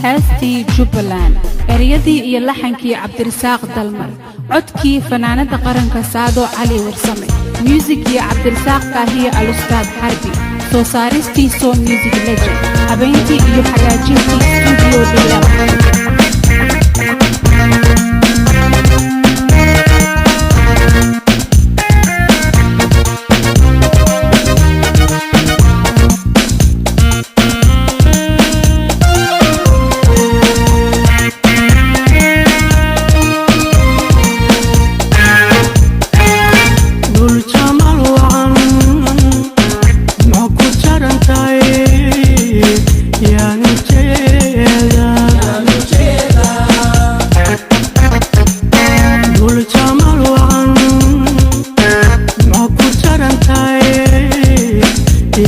Heestii Jubbaland, ereyadii iyo laxankii Cabdirasaaq Dalmar, codkii fanaanada qaranka Saado Cali Warsame, muusigii Cabdirasaaq Kaahiye, Alustaad Xarbi, soo saaristii So Music Legend, habeyntii iyo hagaajintii Studio Dhila. Dhul jamal wacan ma ku jarantahay? Yaanu jeeda dhul jamal wacan ma ku jarantahay?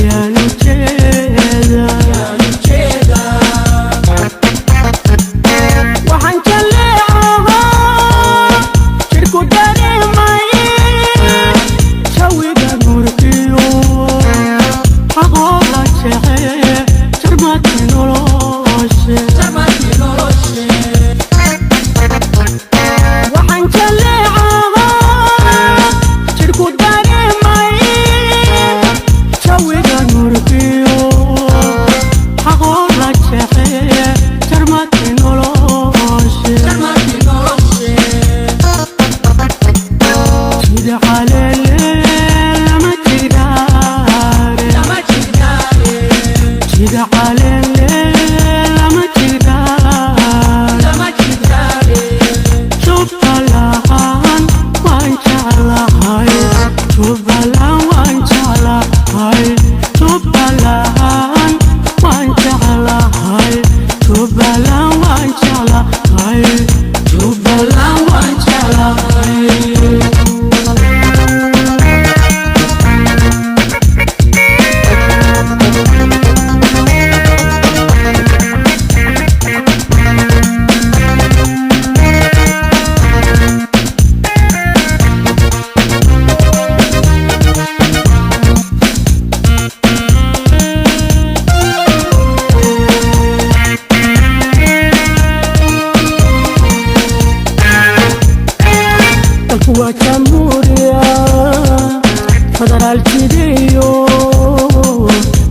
Yaanu jeeda waxaan jaleecahaa jirku dareemay jawiga nuurkiyo xaqoo la jece jarmati noloshe. Waxaan jaleecahaa jirku dareemay jawiga nuurkiyo xaqoo la jece jarmati noloshe. Sida caleele lama jiraare, sida caleele lama jiraare. Jubbaland waan jeclahay, Jubbaland waan jeclahay, Jubbaland waan jeclahay, Jubbaland waan jeclahay, Jubbaland waan jeclahay. Dalku waa jamhuuriya federaal jideeyo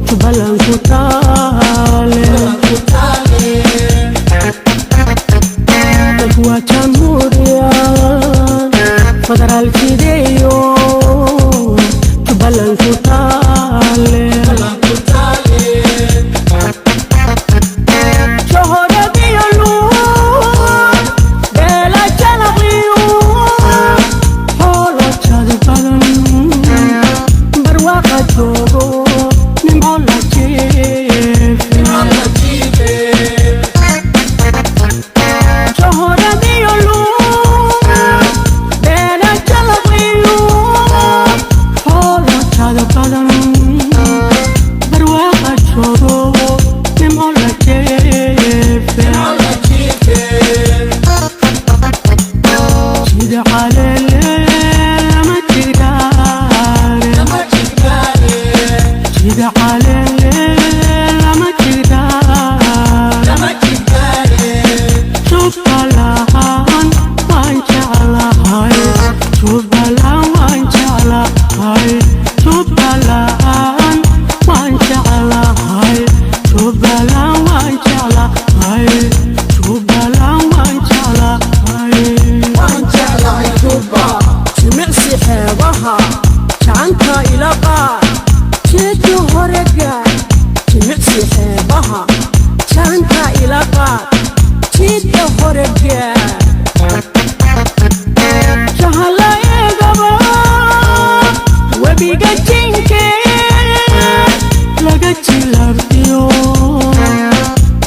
Jubbaland ku taale. Dalku waa jamhuuriya federaal jideeyo Jubbaland ku taale. Shohoradiyo luur beela jalaqiyo xoolo jad badan barwaaqa joogo nimco la jiife. Shohoradiyo luur beela jalaqiyo xoolo jad badan barwaaqa joogo nimco la jiife. Sida caleele lama jiraare, sida caleele lama jiraare. Jubbaland waan jeclahay, Jubbaland waan jeclahay, Jubbaland waan jeclahay, Jubbaland waan jeclahay, Jubbaland waan jeclahay. Waan jeclahay Jubba, jimicsi xeebaha jacanta ila qaad jeedka horega. Jimicsi xeebaha jacanta ila qaad jeedka horega. Jahala eegaba webiga jinke laga jilaabtiyo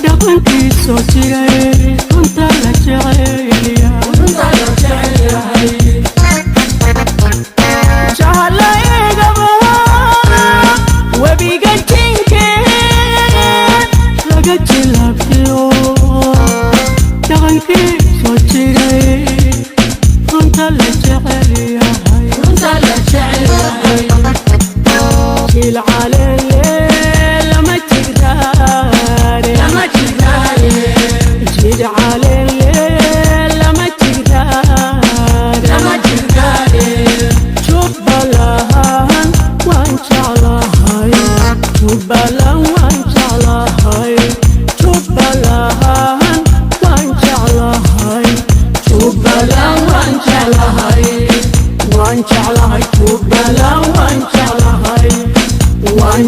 dhaqankiisoo jiray runta la jecelya. Jahala eegaba webiga jinke laga jilaabtiyo dhaqankiisoo jiray runta la jecel yahay. Jiil caleele lama jiraare.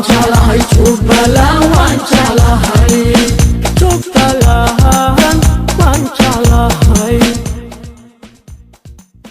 Waan jeclahay Jubbaland, waan jeclahay.